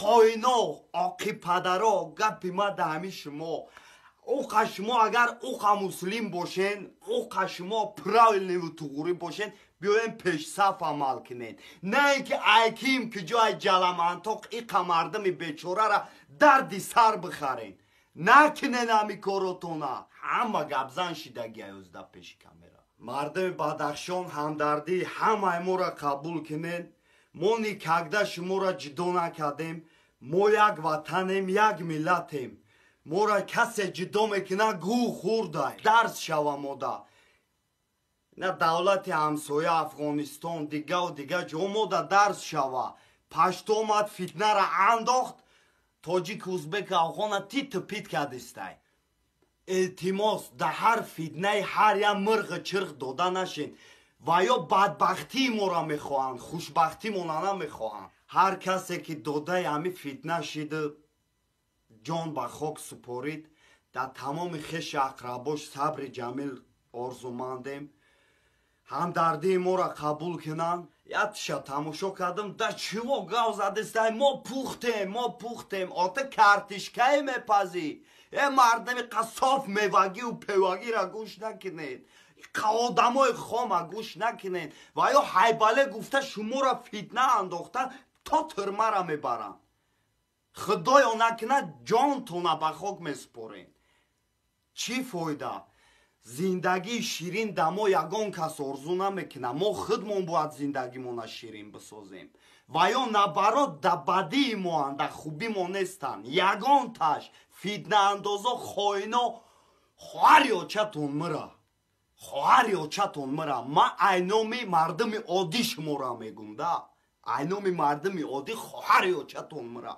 Хоино, оқипадаро, гапи ма да ҳами шумо. Уқа шумо агар уқа муслим бошен, уқа шумо правильный ву туғурӣ бошен, биёен пешсаф амал кунен. На ин ки айким ки ҷои ҷаламантоқ иқа мардуми бечорара дарди сар бихарен. Накунен ҳами коротона. Ҳама гапзан шидагия ёзда пеши камера. Мардуми Бадахшон, ҳамдардии ҳамаи моро қабул кунен. Мо никогда шуморо ҷудо накардем. Мо як ватанем, як миллатем. Моро касе ҷудо мекунад, гӯ хӯрдай. Дарс шава мода. На давлати ҳамсоя Афғонистон, дигаву дига ҷо мода дарс шава. Пашто омад, фитнара андохт, тоҷик, узбек, афғона титу пит кардистай. Илтимос, да ҳар фитнаи ҳар як мирғи чирғ дода нашен. Ва ё бадбахтии моро мехоҳанд, хушбахтимона намехоҳанд. Ҳар касе ки додаи ҳами фитна шиду ҷон ба хок супорид, дар тамоми хеши ақрабош сабри ҷамил орзумандем. Ҳамдардии моро қабул кунанд. Ятиша тамошо кардам, да чиво гав задистай, мо пухтем, мо пухтем, ота картишкае мепазӣ. Э мардами қасоф мевагиву певагира гӯш накунед. Одамои хома гӯш накунед. Ва ё ҳайбале гуфта шуморо фитна андохта то тюрьма ра мебаранд. Худоё накунад, ҷонтона ба хок месупоред. Чӣ фоида? Зиндагии ширин да мо ягон кас орзу намекунад. Мо худмон бояд зиндагимона ширин бисозем. Ва ё наоборот да бадии моанд, да хубӣ мо нестанд. Ягонташ фитнаандозо, хоино, хоҳари очатон мира. Хоҳари очатон мира. Ман айноми мардуми оддӣ шуморо мегум да. Айноми мардуми оддӣ хоҳари очатон мира.